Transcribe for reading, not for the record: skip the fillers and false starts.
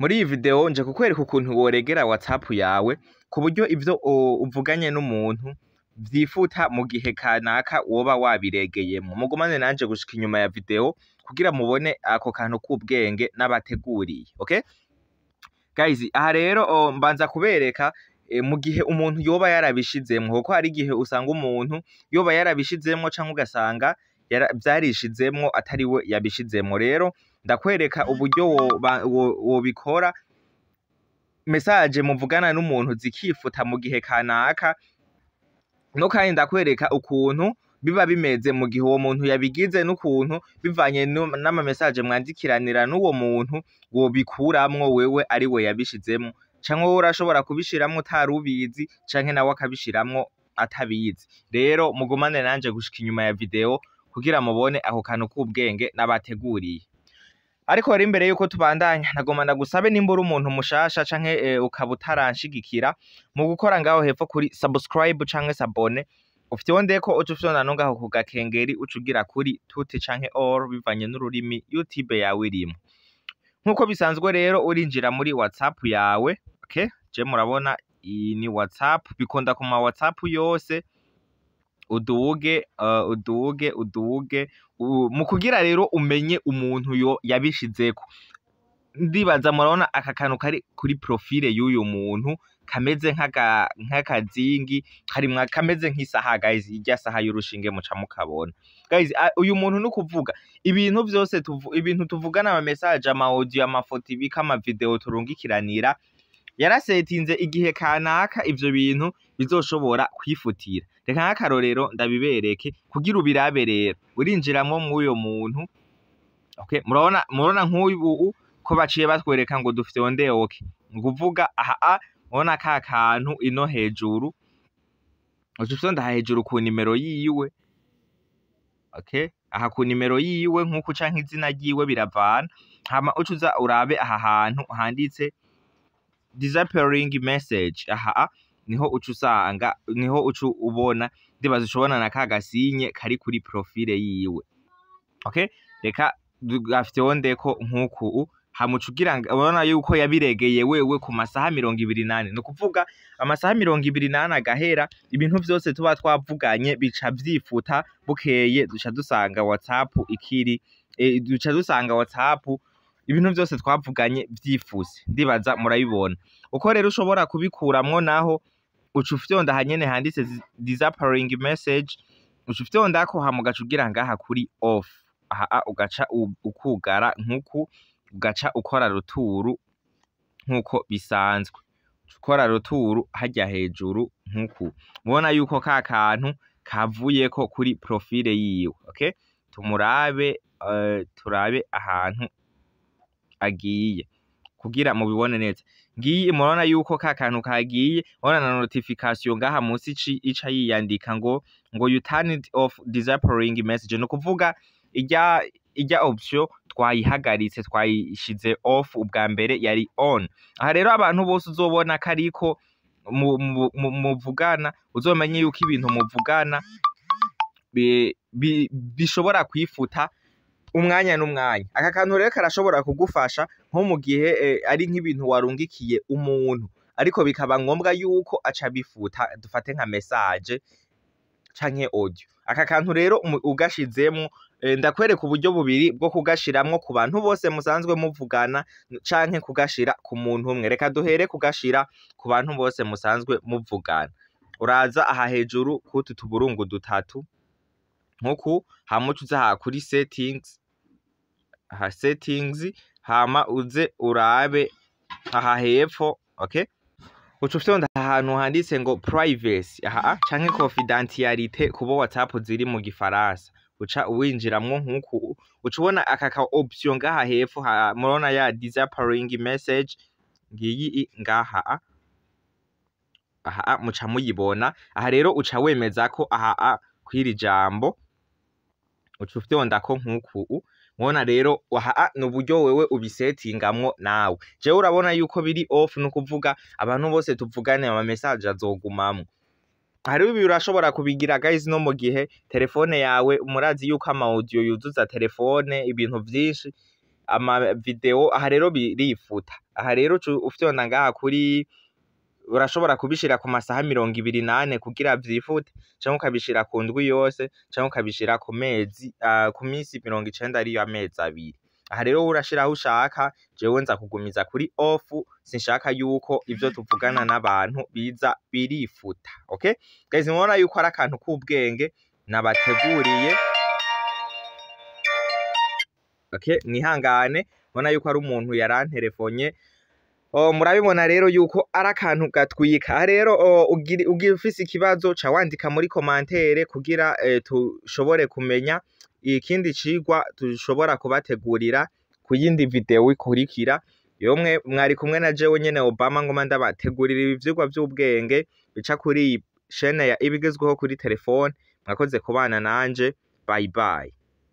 Muri iyi video nje kukwereka ukuntu woregera WhatsApp yawe ku buryo ivyo uvuganye n'umuntu vyifuta mu gihe kanaka woba wabiregeyemwo. Mugumane nanje gushika inyuma ya video kugira mubone ako kantu k'ubwenge n'abateguriye. Okay? Guys, aha rero mbanza kubereka mu gihe umuntu yoba yarabishizemwo, kuko hari igihe usanga umuntu yoba yarabishizemwo canke ugasanga vyarishizemwo atari we yabishizemwo. Rero ndakwereka uburyo wobikora message muvugana n'umuntu zikifuta mu gihe kanaka, no kandi ndakwereka ukuntu biba bimeze mu gihe uwo muntu yabigize, n'ukuntu bivanye n'ama message mwandikiranira n'uwo muntu wobikuramwo wewe ari we yabishizemwo, canke wowe urashobora kubishiramwo utari ubizi, canke nawe akabishiramwo atabizi. Rero mugumane nanje gushika inyuma ya video kugira mubone ako kantu k'ubwenge nabateguriye. Ariko rero imbere yuko tubandanya, nagomba ndagusabe, nimba uri umuntu mushasha canke ukaba utaranshigikira mu gukora ngaho hepfo kuri subscribe canke s'abonner, ufyondeko, uca ufyonda no ngaho ku gakengeri, uca ugira kuri tout canke all bivanye n'ururimi YouTube yawe irimwo. Nk'uko bisanzwe rero, urinjira muri WhatsApp yawe. Okay, je murabona iyi ni WhatsApp, bikunda ku ma WhatsApp yose. Uduge, uduge, uduge. Mu kugira rero umenye umuntu yo yabishizeko, ndibaza murabona aka kantu kari kuri profile y'uyu muntu kameze nk'akazingi karimwa kameze nk'isaha, guys, irya saha y'urushinge muca mukabona. Guys, uyu muntu ni ukuvuga ibintu vyose ibintu tuvugana, ama message, ama audio, amafoto, ibika, ama video turungikiranira, yarasetinze igihe kanaka ivyo bintu bizoshobora kwifutira. Reka nk'akarorero ndabibereke kugira ubirabe. Rero urinjiramwo mw'uyo muntu. Okay, murabona nk'uyu ko baciye batwereka ngo dufyonde OK. Ni ukuvuga aha murabona ka kantu ino hejuru, uca ufyonda aha hejuru ku nimero yiwe. Okay, aha ku nimero yiwe nk'uku canke izina ryiwe, biravana. Hama uca uza urabe aha hantu handitse disappearing message. Aha niho uca usanga, niho uca ubona, ndibaza uca ubona na ka gasinye kari kuri profile yiwe. Okay, reka gafyondeko nk'uku. Hama uca ugira ngo urabona yuko yabiregeye wewe ku masaha 24. Ni ukuvuga amasaha 24 agahera, ibintu vyose tuba twavuganye bica vyifuta. Bukeye duca dusanga WhatsApp ikiri duca dusanga WhatsApp ibintu vyose twavuganye vyifuse. Ndibaza murabibona. Uko rero ushobora kubikuramwo naho, uca ufyonda ahanyene handitse disappearing message, uca ufyondako, hama ugaca ugira ngaha kuri off. Aha ugaca ukugara nk'uku, ugaca ukora retour nk'uko bisanzwe. Uca ukora retour harya hejuru nk'uku, mubona yuko ka kantu kavuyeko kuri profile yiwe. Okay, tumurabe, turabe ahantu agiye kugira mubibone neza. Ngiyi, murabona yuko ka kantu kagiye. Urabona na notification ngaha munsi ica yiyandika ngo "You turned off disappearing message." Ni ukuvuga irya option twayihagaritse, twayishize off, ubwa mbere yari on. Aha rero abantu bose uzobona kariko muvugana, uzomenye yuko ibintu muvugana bishobora kwifuta umwanya n'umwanya. Aka kantu rero karashobora kugufasha nko mu gihe ari nk'ibintu warungikiye umuntu, ariko bikaba ngombwa yuko aca bifuta, dufate nka message canke audio. Aka kantu rero ugashizemwo, ndakwereka uburyo bubiri bwo kugashiramwo: ku bantu bose musanzwe muvugana canke kugashira ku muntu umwe. Reka duhere kugashira ku bantu bose musanzwe muvugana. Uraza aha hejuru kutu tuburungu dutatu nkuku, hama uca uza aha kuri settings, aha settings, hama uze urabe aha hepfo. Okay, uca ufyonda ahantu handitse ngo privacy aha canke confidentialité kubo WhatsApp ziri mu Gifaransa. Uca uwinjiramwo nkuku, uca ubona aka ka option ngaha hepfo. Murabona ya disappearing message ngiyi ngaha aha muca muyibona. Aha rero uca wemeza ko aha kw'iri jambo, uca ufyondako nkuku. Mubona rero aha ni uburyo wewe ubisetingamwo nawe. Jewe urabona yuko biri off, ni ukuvuga abantu bose tuvugane ama message azogumamwo. Hariho ibi urashobora kubigira, guys, no mu gihe telefone yawe, murazi yuko ama audio yuzuza telefone ibintu vyinshi. Ama video aha rero birifuta. Aha rero uca ufyonda ngaha kuri, urashobora kubishira ku masaha 24 kugira vyifute, canke ukabishira ku ndwi yose, canke ukabishira ku mezi, ku misi 90, ariyo amezi 2. Aha rero urashira aho ushaka. Jewe nza kugumiza kuri off, sinshaka yuko ivyo tuvugana n'abantu biza birifuta. Okay guys, mubona yuko ari akantu k'ubwenge nabateguriye. Okay, mwihangane, mbona yuko ari umuntu yaranterefonye. Oh, murabibona rero yuko ari akantu gatwika. Aha rero, oh, ugira ufise ikibazo, ca wandika muri commentaire kugira tushobore kumenya ikindi cigwa dushobora kubategurira ku yindi video ikurikira. Yomwe mwari kumwe na jewe nyene Obama, ngoma ndabategurira ibi vyigwa vy'ubwenge bica kuri iyi chaîne ya Ibigezweho kuri telefone. Mwakoze kubana nanje, bye bye.